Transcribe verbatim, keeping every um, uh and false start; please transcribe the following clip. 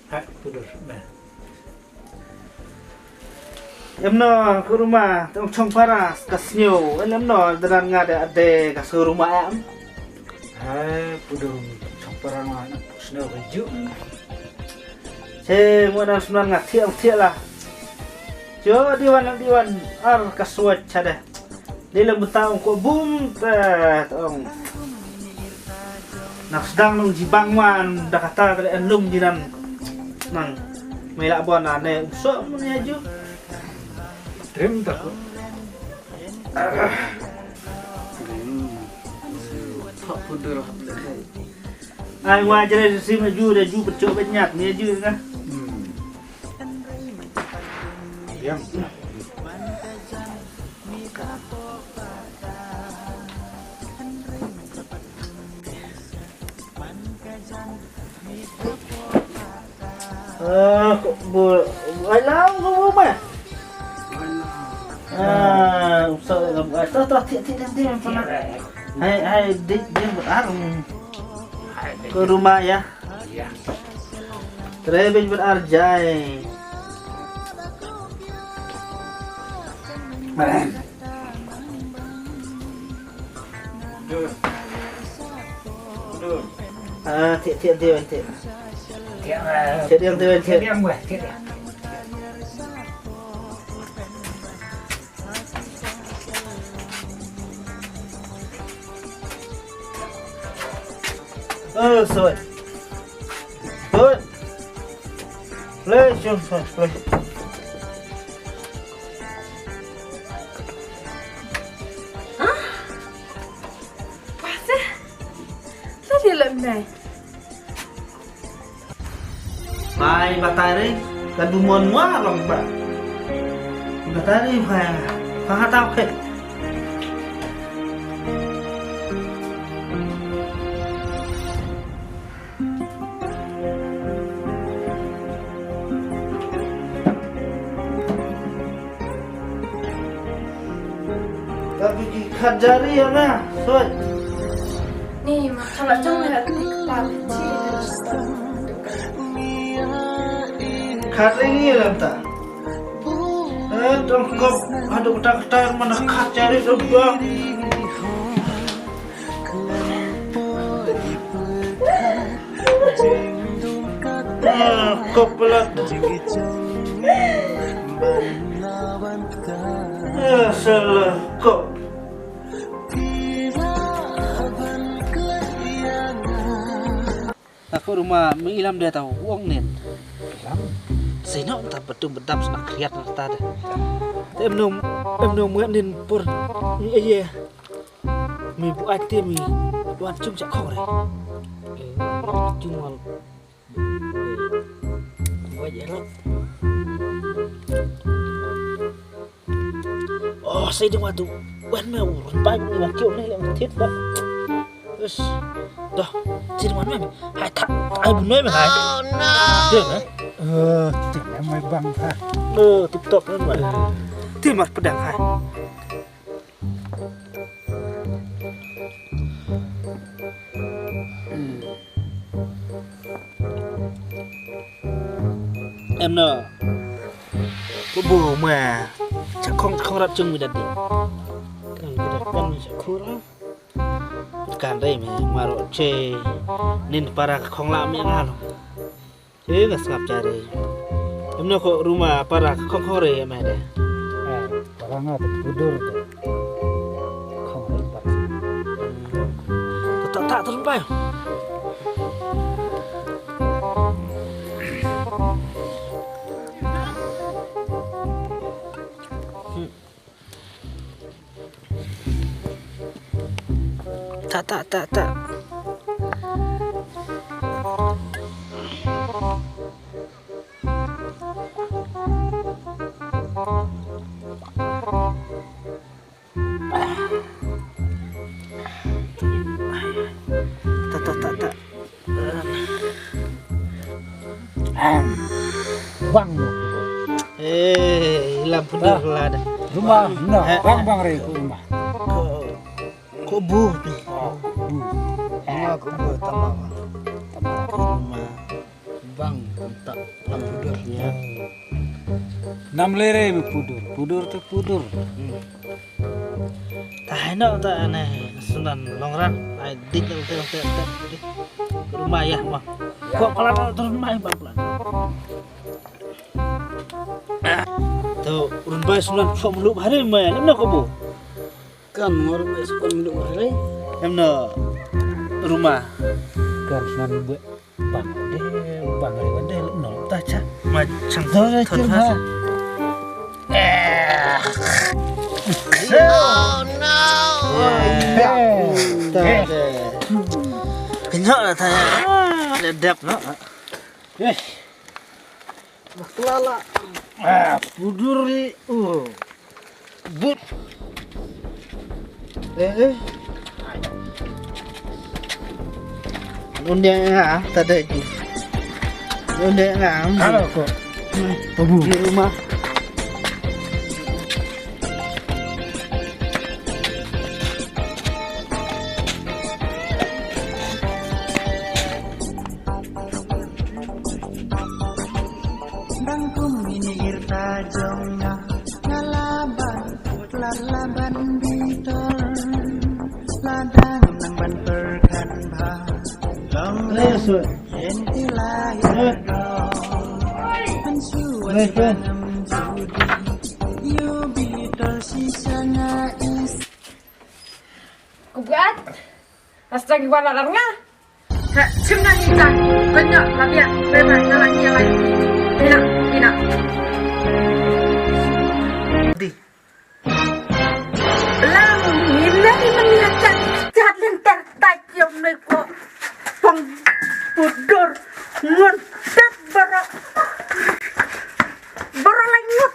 Em no, ka ruma, tang chong para, ka snyo, em no, dadan nga de, de, ka snyo ruma em. Hai, pudung chong para nga, na, snyo ka ju. Che, mo na snan nga thiang thiang lah. Jo, diwan, diwan, ar, ka suat, chade. Dei lem bynta ong ko bum te ong. Nak sdang nong jibang wan da kata da en lum jinan. Nang mei la bon ane so mun ya ju. Trim ta ko. Thok pudur hap le. Ai wa jere si ma ju da ju pecok benyat ni ju ka. Hmm. Diam. Ah, ko bu, ai lau ko bu ma. Ah, usah lau. Ai, to, to, ti, ti, ti, ti, pernah. Hai, hai, di, di, ar. Ke rumah ya. Tre bej bar arjai. Ah, tiak, tiak, tiak, tiak. Tiak, tiak, tiak, tiak. Oh, sorry. Good. Play, Jun, play. Hah? Wah, seh. Tadi lem dai. Bai batai re, ka dumon mua long ba. Batai re, bai, bai hatau ke. Tapi ki khat jari ya na, soi. Ni ma khala jong le ni kpa chi. Khat ri ni lam ta. Eh, tong kop, aduh, kata, kata, mana khat jari tu, bang. Ah, kop pelat. Ah, salah kop. Aku rumah mengilam dia tahu uang nen. Ilam. Sino ta betum bedap senak kriat nak ta deh. Em nom, em nom ngat nen pur. Iya, iya. Mi bu ai te mi wan cung chak khong re. Cung wan. Wai je lo. Oh, sai ding watu. Wan me u bai bu wan kiu ne le tit ba. Yes. Dah, sai ding wan me. Hai tak, ai bu me hai. Dia eh. Eh, dia mai bang ha. Oh, tip top kan. Dia mar pedang hai. Em no. Ko bu ma. Cha khong khong rat chung mi dadi. Kan kita kan cha khura. Kan dai me maro che. Nin para khong la mi ngal. Eh, nga sngap jari. Em no ko ruma para khong khong re me de. Eh, para nga tu pudur tu. Khong re para. Tak tak terus pai. Tak, tak, tak, tak. Tak, tak, tak, tak. Bang. Eh, lam pun dah lah dah. Rumah, no, eh, bang, eh, bang re ku rumah. Ko, ko bu ni. Oh, bu. Rumah ko bu tamam. Tamam. Rumah. Bang, tam tak, tam pudur. Ya. Nam lere me pudur, pudur te pudur. Hmm. Tahai no ta ane sunan longran, ai dik te te te te. Rumah ya, mah. Ko pala no terus mai bang pelan. Tu rumah sunan sok meluk hari mai, lem no ko bu. Kan ngor me sukon meluk hari. Em no rumah. Kan sunan bu. Bang de bang re bang de no ta cha. Ma chang. Zo re thon chim ha. Ha. Oh no. Ta de. Kenyok la ta. De dep no. Eh. Maklala. Ah, pudur ri. Uh. But. Eh, eh. Undang ah, tak ada itu. Undang ah. Halo kok. Babu. Di rumah. Bang kum ini irta jong nga, nga la ban put la la ban bitor. Ladang nang ban perkan bha. Long long yen ti la yen do. An shu wan ban am judi. You bitor shisha nga is. Kubat. Hasta ki wala lar nga. Ha, chim na ni ta. Kanya, labia, beba, nala ni alai. Ina, ina. Di. Lang, ina ni mani acha. Chat len ter ta kiom nei ko. Pang pudur ngun tet bara. Bara lai ngut.